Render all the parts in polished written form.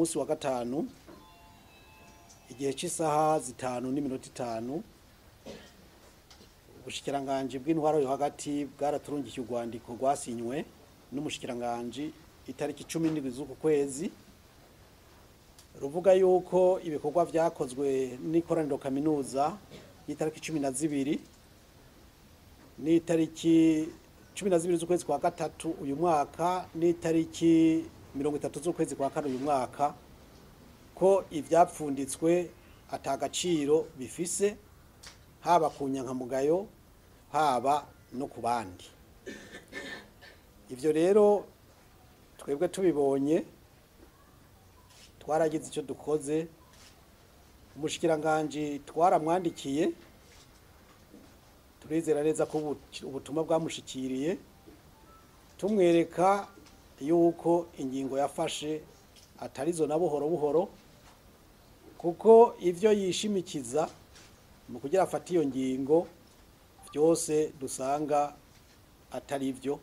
Munsi wa gatanu, igihe cy'isaha 5:05, ubushikiranganji bw'intwaro yo hagati bwaraturungikiye urwandiko rwasinywe n'umushikiranganji itariki 17 z'uku kwezi, ruvuga yuko ibikorwa vyakozwe n'ikoraniro kaminuza y'itariki 12 n'itariki 12 z'ukwezi kwa gatatu uyu mwaka n'itariki 30 z'ukwezi kwa kane uyu mwaka, ko ivyapfunditswe atagaciro bifise, haba ku nyankamugayo, haba no ku bandi. Ivyo rero twebwe tubibonye twaragize icyo dukoze. Umushikiranganji twaramwandikiye, turizera neza ko ubutumwa bwamushikiriye, tumwereka yuko ingingo yafashe atarizo na buhoro buhoro, kuko ivyo yishimikiza mu kugira afate iyo ngingo byose dusanga atari byo,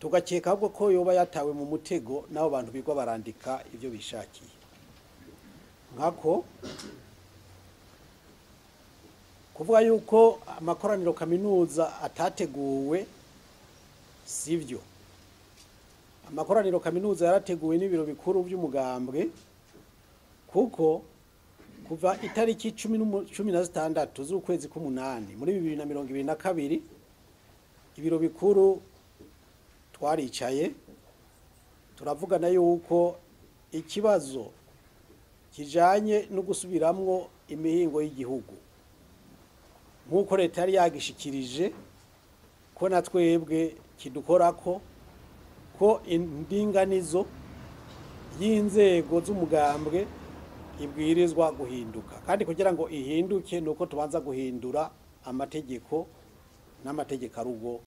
tugakeka ahubwo ko yoba yatawe mu mutego n'abo bantu bigwa barandika ivyo bishakiye. Nkako kuvuga yuko amakoraniro kaminuza atateguwe sivyo. Amakoraniro kaminuza yarateguwe n'ibiro bikuru by'umugambwe, kuko kuva itariki 16 z'ukwezi k'umunani muri 2022 ibiro bikuru twaricaye turavugana yuko ikibazo kijanye no gusubiramwo imihingo y'igihugu nk'uko leta yari yagishikirije, ko na twebwe kidukorako, ko indinganizo y'inzego z'umugambwe ibwirizwa guhinduka, kandi kugira ngo ihinduke nuko tubanza guhindura amategeko n'amategeko arugo.